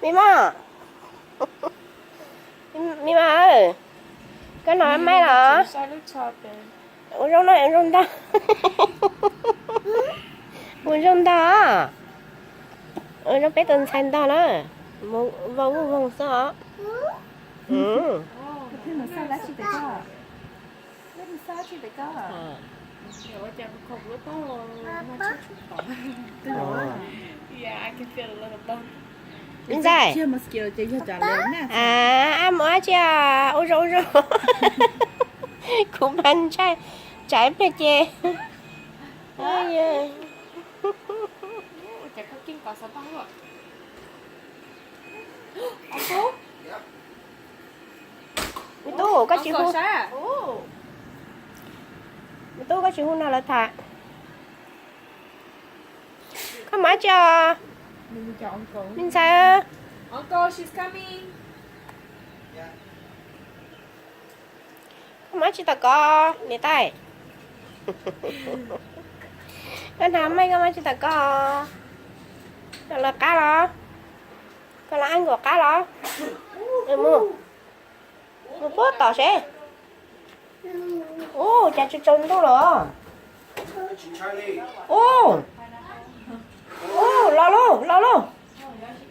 Mi mos, mi mos, koj hnov maim los? Ua zoo no, ua zoo ntog. Ua zoo ntog. Ua zoo peb tus ntxhais ntog na. Vau vuj voog xwb os. Ntxawm, ab mus ab tsi, ua zoo ua zoo. Kuv mas ntshai, tsam ib pliag ces. Me tub, koj tsis hu, me tub, koj tsis hu no lawv tham. Koj mus ab tsi os? Me ntxhais, koj mus ab tsi tom ko, niam tais? Koj hnov maim koj mus ab tsi tom ko? Koj los qab los? Koj los ab nkaus qab los? Mus, mus puag tom seb. Ub, cas tsaus ntuj los? Ub, ub, los lauj, los lauj.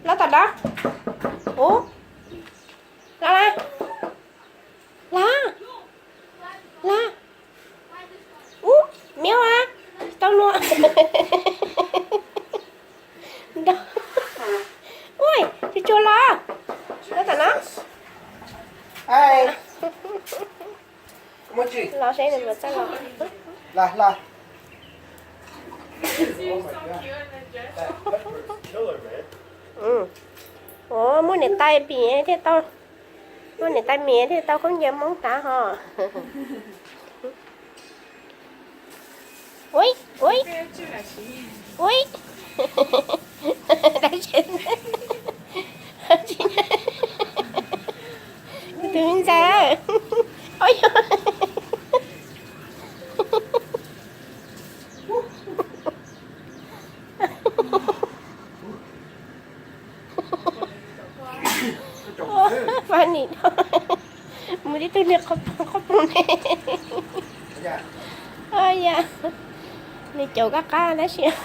Los tom no. Ub, los lawm. Los, los. Ub, miab a, tsis tau luag. Ua, tsuag tsuag los. Los tom no. Los seb nws puas txawj los. Ua, muaj niam tais pim thiaj tau, muaj niam tais pim thiaj tau khaub ncaws Hmoob tav hos. Ui, ui, ui. Tus me ntxhais, ua, funny, mus tib tug niag qhov poog ne. Yog, nws caum koj qab tab sis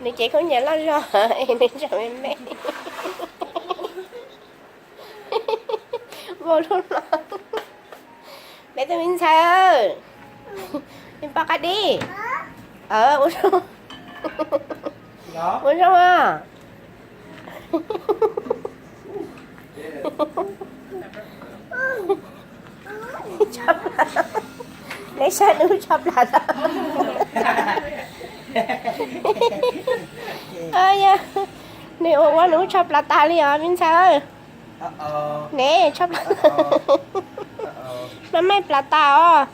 nws cev khaub ncaws loj zog es nws tseem me me. Vau lub hlo. Peb tus me ntxhais, nws pom qab dib. Ua zoo, ua zoo os. Neb saib nws ub tshaj plaws tag. Yog, nws ua ua nws ub tshaj plaws tag li os me ntxhais. Neb tshaj plaws. Mas maim plaws tas os.